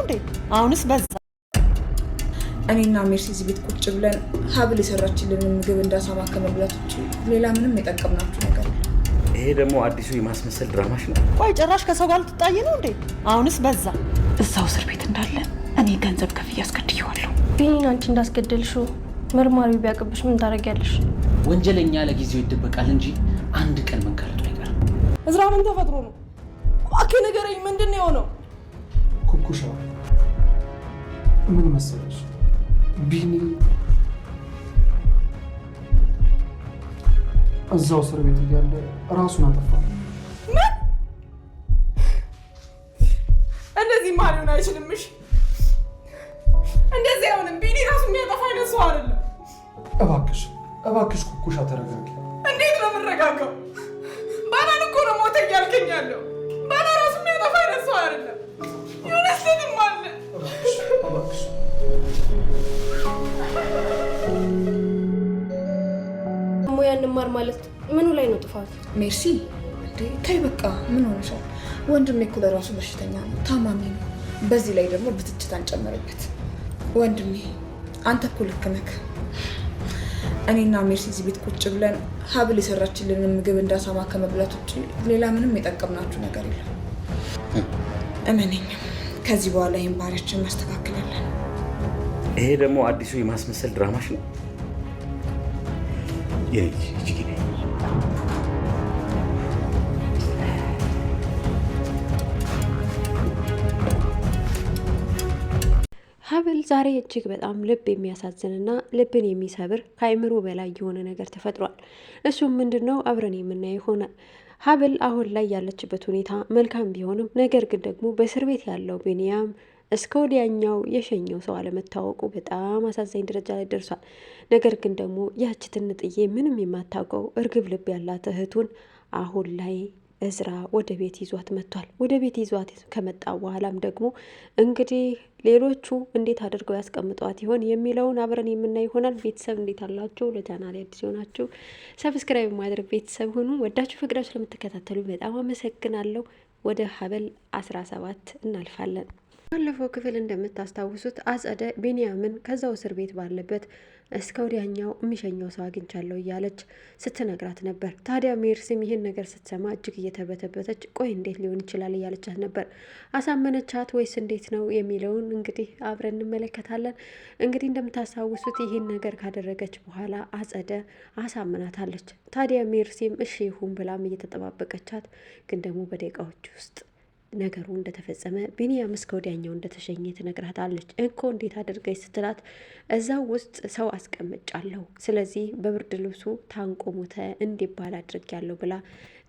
እንዴ? አሁንስ በዛ። እኔና ሜርሲ እዚህ ቤት ቁጭ ብለን ሀብል የሰራችልን ምግብ እንዳሳማ ከመብላት ውጭ ሌላ ምንም የጠቀምናችሁ ነገር የለም። ይሄ ደግሞ አዲሱ የማስመሰል ድራማሽ ነው። ቆይ ጭራሽ ከሰው ጋር ልትጣይ ነው እንዴ? አሁንስ በዛ። እዛው እስር ቤት እንዳለ እኔ ገንዘብ ከፍዬ አስገድየዋለሁ። ቢኒን አንቺ እንዳስገደልሽው መርማሪው ቢያውቅብሽ ምን ታደርጊያለሽ? ወንጀለኛ ለጊዜው ይደበቃል እንጂ አንድ ቀን መጋለጡ አይቀርም። እዝራ ምን ተፈጥሮ ነው? እባክህ ንገረኝ፣ ምንድን ነው የሆነው? ኩኩሻ ምን መሰለሽ፣ ቢኒ እዛው እስር ቤት እያለ ራሱን አጠፋ። ምን? እንደዚህ ሊሆን አይችልም። እሺ እንደዚህ አይሆንም። ቢኒ ራሱ የሚያጠፋ አይነት ሰው አይደለም። እባክሽ እባክሽ ኩኩሻ ተረጋጊ። እንዴት ነው የምረጋጋው? ባላን እኮ ነው ሞተ እያልከኝ ያለው። ባላ ራሱ የሚያጠፋ አይነት ሰው አይደለም። የሆነ ስህተትም አለ። እባክሽ ሙያ እንማር ማለት ምኑ ላይ ነው ጥፋቱ? ሜርሲ እንዴ ተይ በቃ ምን ሆነሻል? ወንድሜ እኮ ለራሱ በሽተኛ ነው፣ ታማሚ ነው። በዚህ ላይ ደግሞ ብትችት አንጨምርበት። ወንድሜ አንተ እኮ ልክ ነህ። እኔና ሜርሲ እዚህ ቤት ቁጭ ብለን ሀብል የሰራችልን ምግብ እንዳሳማ ከመብላት ውጭ ሌላ ምንም የጠቀምናችሁ ነገር የለም። እመነኝም ከዚህ በኋላ ይህን ባህሪያችን እናስተካክላለን። ይሄ ደግሞ አዲሱ የማስመሰል ድራማሽ ነው። የኔ ልጅ ሂጂ ግቢ። ሀብል ዛሬ እጅግ በጣም ልብ የሚያሳዝንና ልብን የሚሰብር ከአእምሮ በላይ የሆነ ነገር ተፈጥሯል። እሱም ምንድን ነው? አብረን የምናየው ይሆናል። ሀብል አሁን ላይ ያለችበት ሁኔታ መልካም ቢሆንም ነገር ግን ደግሞ በእስር ቤት ያለው ቢንያም እስከ ወዲያኛው የሸኘው ሰው አለመታወቁ በጣም አሳዛኝ ደረጃ ላይ ደርሷል። ነገር ግን ደግሞ ያች ትንጥዬ ምንም የማታውቀው እርግብ ልብ ያላት እህቱን አሁን ላይ እዝራ ወደ ቤት ይዟት መጥቷል። ወደ ቤት ይዟት ከመጣ በኋላም ደግሞ እንግዲህ ሌሎቹ እንዴት አድርገው ያስቀምጧት ይሆን የሚለውን አብረን የምናይ ይሆናል። ቤተሰብ እንዴት አላችሁ? ለቻናል አዲስ የሆናችሁ subscribe ማድረግ ቤተሰብ ሁኑ። ወዳችሁ ፈቅዳችሁ ለምትከታተሉ በጣም አመሰግናለሁ። ወደ ሀብል 17 እናልፋለን። ባለፈው ክፍል እንደምታስታውሱት አጸደ ቢንያምን ከዛው እስር ቤት ባለበት እስከ ወዲያኛው የሚሸኘው ሰው አግኝቻለሁ እያለች ስትነግራት ነበር። ታዲያ ሜርሲም ይህን ነገር ስትሰማ እጅግ እየተበተበተች ቆይ እንዴት ሊሆን ይችላል እያለቻት ነበር። አሳመነቻት ወይስ እንዴት ነው የሚለውን እንግዲህ አብረን እንመለከታለን። እንግዲህ እንደምታስታውሱት ይህን ነገር ካደረገች በኋላ አጸደ አሳምናታለች። ታዲያ ሜርሲም እሺ ይሁን ብላም እየተጠባበቀቻት ግን ደግሞ በደቂቃዎች ውስጥ ነገሩ እንደተፈጸመ ቢንያም እስከ ወዲያኛው እንደተሸኘ ትነግራታለች። እኮ እንዴት አድርገች ስትላት እዛው ውስጥ ሰው አስቀምጫለሁ፣ ስለዚህ በብርድ ልብሱ ታንቆ ሞተ እንዲባል አድርጊያለሁ ብላ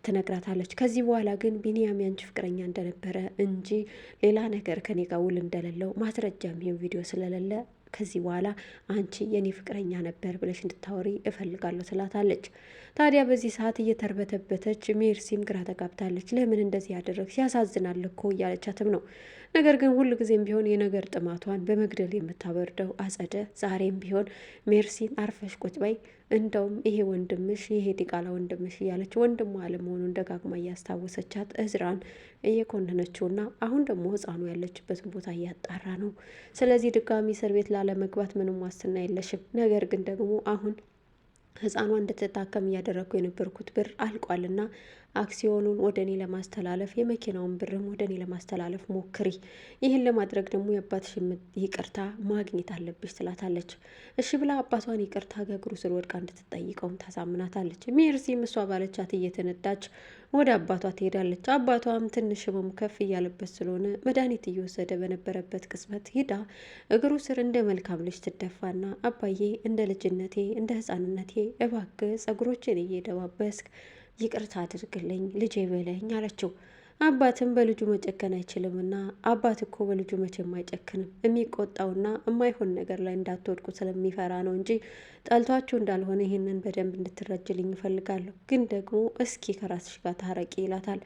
ትነግራታለች። ከዚህ በኋላ ግን ቢንያም ያንቺ ፍቅረኛ እንደነበረ እንጂ ሌላ ነገር ከኔ ጋር ውል እንደሌለው ማስረጃም ይሄን ቪዲዮ ስለሌለ ከዚህ በኋላ አንቺ የኔ ፍቅረኛ ነበር ብለሽ እንድታወሪ እፈልጋለሁ ትላታለች። ታዲያ በዚህ ሰዓት እየተርበተበተች ሜርሲም ግራ ተጋብታለች። ለምን እንደዚህ ያደረግሽ ያሳዝናል እኮ እያለቻትም ነው። ነገር ግን ሁል ጊዜም ቢሆን የነገር ጥማቷን በመግደል የምታበርደው አጸደ ዛሬም ቢሆን ሜርሲን አርፈሽ ቁጭ በይ፣ እንደውም ይሄ ወንድምሽ ይሄ ዲቃላ ወንድምሽ እያለች ወንድሟ አለመሆኑን ደጋግማ እያስታወሰቻት እዝራን እየኮነነችውና አሁን ደግሞ ሕፃኑ ያለችበትን ቦታ እያጣራ ነው። ስለዚህ ድጋሚ እስር ቤት ላለመግባት ምንም ዋስትና የለሽም። ነገር ግን ደግሞ አሁን ሕፃኗ እንድትታከም እያደረግኩ የነበርኩት ብር አልቋልና አክሲዮኑን ወደ እኔ ለማስተላለፍ የመኪናውን ብርም ወደ እኔ ለማስተላለፍ ሞክሪ። ይህን ለማድረግ ደግሞ የአባትሽ ይቅርታ ማግኘት አለብሽ ትላታለች። እሺ ብላ አባቷን ይቅርታ ከእግሩ ስር ወድቃ እንድትጠይቀውም ታሳምናታለች። ሜርሲም እሷ ባለቻት እየተነዳች ወደ አባቷ ትሄዳለች። አባቷም ትንሽ ህመሙ ከፍ እያለበት ስለሆነ መድኃኒት እየወሰደ በነበረበት ቅጽበት ሂዳ እግሩ ስር እንደ መልካም ልጅ ትደፋና አባዬ እንደ ልጅነቴ እንደ ህፃንነቴ እባክህ ጸጉሮችን እየደባበስክ ይቅርታ አድርግልኝ ልጄ በለኝ አለችው። አባትም በልጁ መጨከን አይችልምና አባት እኮ በልጁ መቼም አይጨክንም። የሚቆጣውና የማይሆን ነገር ላይ እንዳትወድቁ ስለሚፈራ ነው እንጂ ጠልቷችሁ እንዳልሆነ ይህንን በደንብ እንድትረጅልኝ እፈልጋለሁ። ግን ደግሞ እስኪ ከራስሽ ጋር ታረቂ ይላታል።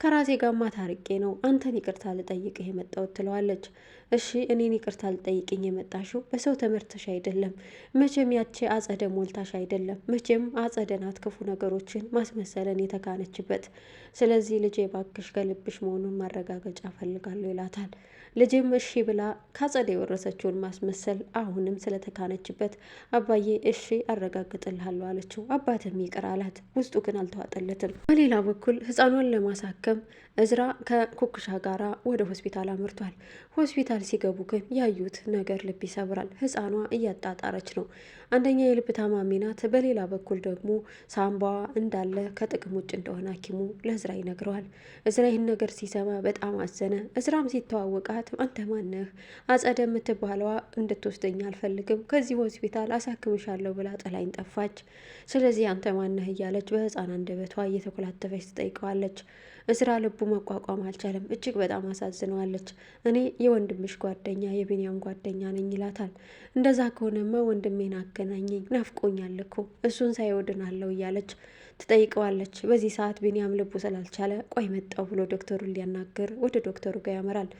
ከራሴ ጋማ ታርቄ ነው አንተን ይቅርታ ልጠይቅህ የመጣሁት ትለዋለች። እሺ እኔን ይቅርታ ልጠይቅኝ የመጣሽው በሰው ትምህርትሽ አይደለም፣ መቼም ያቺ አጸደ ሞልታሽ አይደለም። መቼም አጸደ ናት ክፉ ነገሮችን ማስመሰለን የተካነችበት። ስለዚህ ልጄ ባክሽ ከልብሽ መሆኑን ማረጋገጫ እፈልጋለሁ ይላታል። ልጅም እሺ ብላ ካጸደ የወረሰችውን ማስመሰል አሁንም ስለተካነችበት አባዬ እሺ አረጋግጥልሃለሁ አለችው። አባትም ይቅር አላት። ውስጡ ግን አልተዋጠለትም። በሌላ በኩል ህፃኗን ለማሳከም እዝራ ከኩኩሻ ጋራ ወደ ሆስፒታል አምርቷል። ሆስፒታል ሲገቡ ግን ያዩት ነገር ልብ ይሰብራል። ህፃኗ እያጣጣረች ነው። አንደኛ የልብ ታማሚ ናት፣ በሌላ በኩል ደግሞ ሳምባዋ እንዳለ ከጥቅም ውጭ እንደሆነ ሐኪሙ ለእዝራ ይነግረዋል። እዝራ ይህን ነገር ሲሰማ በጣም አዘነ። እዝራም ሲተዋወቃት አንተ ማነህ? አጸደ የምትባለዋ እንድትወስደኝ አልፈልግም፣ ከዚህ ሆስፒታል አሳክምሻለሁ ብላ ጥላኝ ጠፋች። ስለዚህ አንተ ማነህ እያለች በህፃን አንደበቷ እየተኮላተፈች ትጠይቀዋለች። እዝራ ልቡ መቋቋም አልቻለም። እጅግ በጣም አሳዝነዋለች። እኔ የወንድምሽ ጓደኛ የቢንያም ጓደኛ ነኝ ይላታል። እንደዛ ከሆነማ ወንድሜን አገናኘኝ፣ ናፍቆኛል እኮ እሱን ሳይወድናለሁ እያለች ትጠይቀዋለች። በዚህ ሰዓት ቢንያም ልቡ ስላልቻለ ቆይ መጣው ብሎ ዶክተሩን ሊያናግር ወደ ዶክተሩ ጋር ያመራል።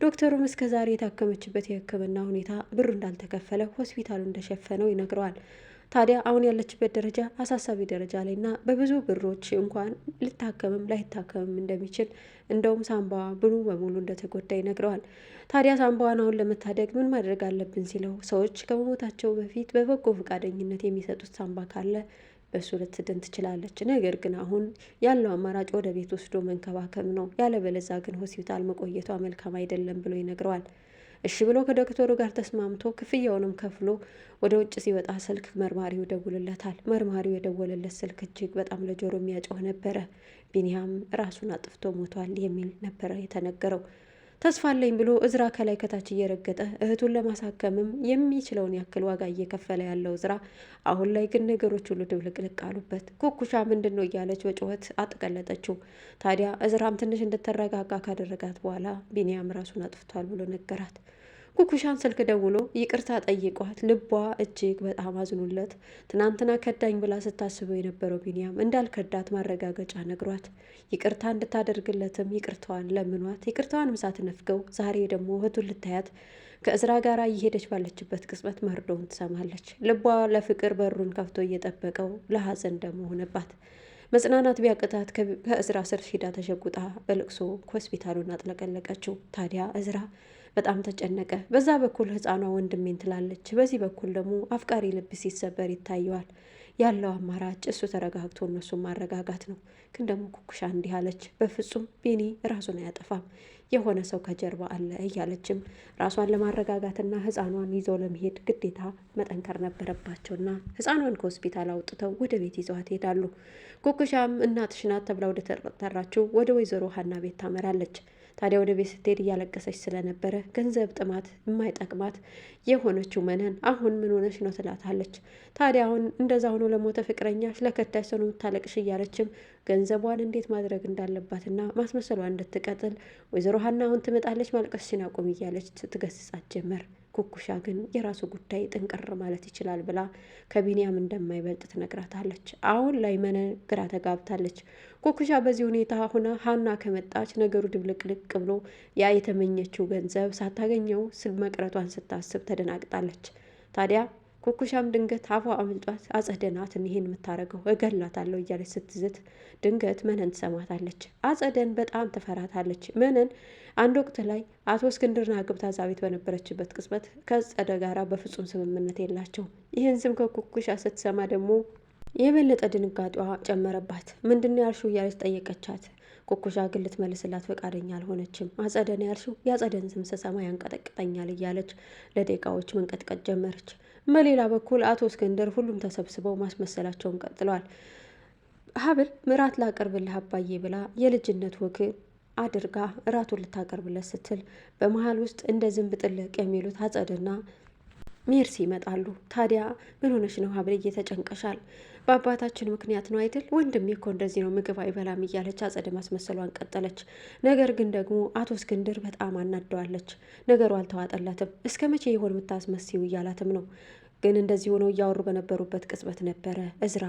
ዶክተሩም እስከ ዛሬ የታከመችበት የሕክምና ሁኔታ ብሩ እንዳልተከፈለ ሆስፒታሉ እንደሸፈነው ይነግረዋል። ታዲያ አሁን ያለችበት ደረጃ አሳሳቢ ደረጃ ላይ እና በብዙ ብሮች እንኳን ልታከምም ላይታከምም እንደሚችል እንደውም ሳምባዋ ብሉ በሙሉ እንደተጎዳ ይነግረዋል። ታዲያ ሳምባዋን አሁን ለመታደግ ምን ማድረግ አለብን ሲለው ሰዎች ከመሞታቸው በፊት በበጎ ፈቃደኝነት የሚሰጡት ሳምባ ካለ በእሱ ልትድን ትችላለች። ነገር ግን አሁን ያለው አማራጭ ወደ ቤት ወስዶ መንከባከብ ነው። ያለበለዛ ግን ሆስፒታል መቆየቷ መልካም አይደለም ብሎ ይነግረዋል። እሺ ብሎ ከዶክተሩ ጋር ተስማምቶ ክፍያውንም ከፍሎ ወደ ውጭ ሲወጣ ስልክ መርማሪው ደውልለታል። መርማሪው የደወለለት ስልክ እጅግ በጣም ለጆሮ የሚያጮህ ነበረ። ቢኒያም ራሱን አጥፍቶ ሞቷል የሚል ነበረ የተነገረው። ተስፋ አለኝ ብሎ እዝራ ከላይ ከታች እየረገጠ እህቱን ለማሳከምም የሚችለውን ያክል ዋጋ እየከፈለ ያለው እዝራ አሁን ላይ ግን ነገሮች ሁሉ ድብልቅልቅ አሉበት። ኩኩሻ ምንድን ነው እያለች በጩኸት አጥቀለጠችው። ታዲያ እዝራም ትንሽ እንድትረጋጋ ካደረጋት በኋላ ቢኒያም ራሱን አጥፍቷል ብሎ ነገራት። ኩኩሻን ስልክ ደውሎ ይቅርታ ጠይቋት ልቧ እጅግ በጣም አዝኖለት ትናንትና ከዳኝ ብላ ስታስበው የነበረው ቢኒያም እንዳልከዳት ማረጋገጫ ነግሯት ይቅርታ እንድታደርግለትም ይቅርታዋን ለምኗት ይቅርታዋንም ሳትነፍገው ዛሬ ደግሞ እህቱን ልታያት ከእዝራ ጋር እየሄደች ባለችበት ቅጽበት መርዶውን ትሰማለች። ልቧ ለፍቅር በሩን ከፍቶ እየጠበቀው ለሀዘን ደግሞ ሆነባት። መጽናናት ቢያቅታት ከእዝራ ስር ሂዳ ተሸጉጣ በልቅሶ ሆስፒታሉን አጥለቀለቀችው። ታዲያ እዝራ በጣም ተጨነቀ። በዛ በኩል ህፃኗ ወንድሜን ትላለች፣ በዚህ በኩል ደግሞ አፍቃሪ ልብ ሲሰበር ይታየዋል። ያለው አማራጭ እሱ ተረጋግቶ እነሱን ማረጋጋት ነው። ግን ደግሞ ኩኩሻ እንዲህ አለች፣ በፍጹም ቢኒ ራሱን አያጠፋም፣ የሆነ ሰው ከጀርባ አለ እያለችም ራሷን ለማረጋጋትና ህፃኗን ይዘው ለመሄድ ግዴታ መጠንከር ነበረባቸውና ህፃኗን ከሆስፒታል አውጥተው ወደ ቤት ይዘዋት ይሄዳሉ። ኩኩሻም እናትሽ ናት ተብላ ወደ ተጠራችው ወደ ወይዘሮ ሀና ቤት ታመራለች። ታዲያ ወደ ቤት ስትሄድ እያለቀሰች ስለነበረ ገንዘብ ጥማት የማይጠቅማት የሆነችው መነን አሁን ምን ሆነች ነው ትላታለች። ታዲያ አሁን እንደዛ ሆኖ ለሞተ ፍቅረኛሽ ለከዳሽ ሰው ነው የምታለቅሽ እያለችም ገንዘቧን እንዴት ማድረግ እንዳለባትና ማስመሰሏን እንድትቀጥል ወይዘሮ ሀና አሁን ትመጣለች ማልቀስሽን አቁሚ እያለች ትገስጻት ጀመር። ኩኩሻ ግን የራሱ ጉዳይ ጥንቅር ማለት ይችላል ብላ ከቢንያም እንደማይበልጥ ትነግራታለች። አሁን ላይ መነን ግራ ተጋብታለች። ኩኩሻ በዚህ ሁኔታ ሆና ሀና ከመጣች ነገሩ ድብልቅልቅ ብሎ ያ የተመኘችው ገንዘብ ሳታገኘው መቅረቷን ስታስብ ተደናግጣለች። ታዲያ ኩኩሻም ድንገት አፏ አምልጧት አጸደ ናት ይሄን የምታረገው እገላታለሁ እያለች ስትዝት ድንገት መነን ትሰማታለች። አጸደን በጣም ትፈራታለች። መነን አንድ ወቅት ላይ አቶ እስክንድርን አግብታ እዛ ቤት በነበረችበት ቅጽበት ከጸደ ጋራ በፍጹም ስምምነት የላቸውም። ይህን ስም ከኩኩሻ ስትሰማ ደግሞ የበለጠ ድንጋጤዋ ጨመረባት። ምንድን ያልሽው እያለች ጠየቀቻት። ኩኩሻ ግን ልትመልስላት ፈቃደኛ አልሆነችም። አጸደን ያልሽው የአጸደን ስም ስሰማ ያንቀጠቅጠኛል እያለች ለደቂቃዎች መንቀጥቀጥ ጀመረች። በሌላ በኩል አቶ እስክንድር ሁሉም ተሰብስበው ማስመሰላቸውን ቀጥለዋል። ሀብል ምራት ላቅርብልህ አባዬ ብላ የልጅነት ወግ አድርጋ እራቱን ልታቀርብለት ስትል በመሀል ውስጥ እንደ ዝንብ ጥልቅ የሚሉት አጸደና ሜርሲ ይመጣሉ። ታዲያ ምን ሆነሽ ነው ሀብል እየተጨንቀሻል? በአባታችን ምክንያት ነው አይደል? ወንድሜ እኮ እንደዚህ ነው ምግብ አይበላም እያለች አጸደ ማስመሰሏን ቀጠለች። ነገር ግን ደግሞ አቶ እስክንድር በጣም አናደዋለች። ነገሩ አልተዋጠላትም። እስከ መቼ ይሆን የምታስመስይው እያላትም ነው። ግን እንደዚህ ሆነው እያወሩ በነበሩበት ቅጽበት ነበረ እዝራ